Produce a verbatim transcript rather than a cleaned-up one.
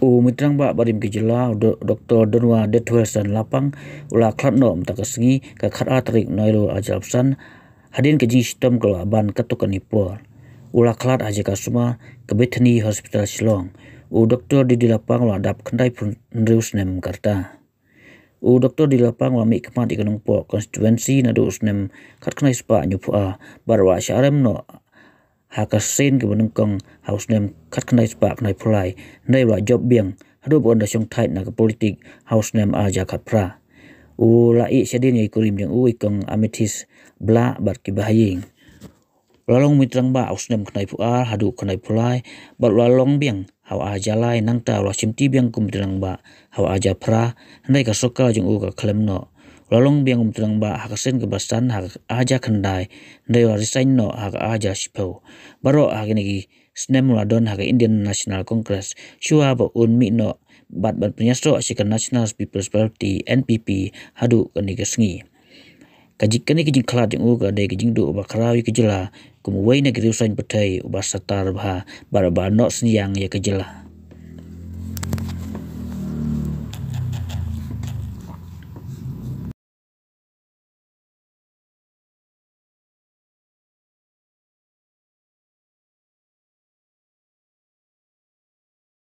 U Myntri Rangbah barim ka jylla, u Do-, Doktor Donwa Dethuelson Lapang, u la khlad noh mynta ka sngi, ka khatar tarik Nairu arhajar arphew san, hadien ka jingshitom ka la ban katto katne por. U la khlad ha jaka sumar ka Bethany Hospital Shillong. U Doktor D D Lapang u la dap khyndai phew hynriew snem ka rta. U Doktor D D Lapang u la mihkhmat ïa ka Nongpoh constituency naduh u snem khatkhyndai spah hynñiewphew ar, bad u la shah rem noh ha ka sien kaba nyngkong ha u snem khatkhyndai spah khyndai phew lai, hynrei u la jop biang haduh ba un da shongthait na ka politik ha u snem arhajar khatphra. U la ïeh shadien ïa i kurim jong u, i kong Amethyst Blah, bad kiba ha ïing. U la long Myntri Rangbah ha u snem khyndai phew ar haduh khyndai phew lai, bad u la long biang ha u arhajar lai, nangta u la shimti biang kum Myntri Rangbah ha u arhajar phra, hynrei ka sorkar jong u ka khlem noh. U la long biang Myntri Rangbah ha ka sien kaba san ha ka arhajar khyndai, hynrei u la resign noh ha ka arhajar shiphew. Baroh ha kine ki snem u la don ha ka Indian National Congress, shuwa ba un mih noh bad ban pynïasoh sha ka National People's Party, N P P, haduh kane ka sngi. Ka jing, kane ka jingkhlad jong u ka dei ka jingduh ba khraw ïa ka jylla kum uwei na ki riewsaiñ pyrthei uba satar bha bad uba noh synñiang ïa ka jylla.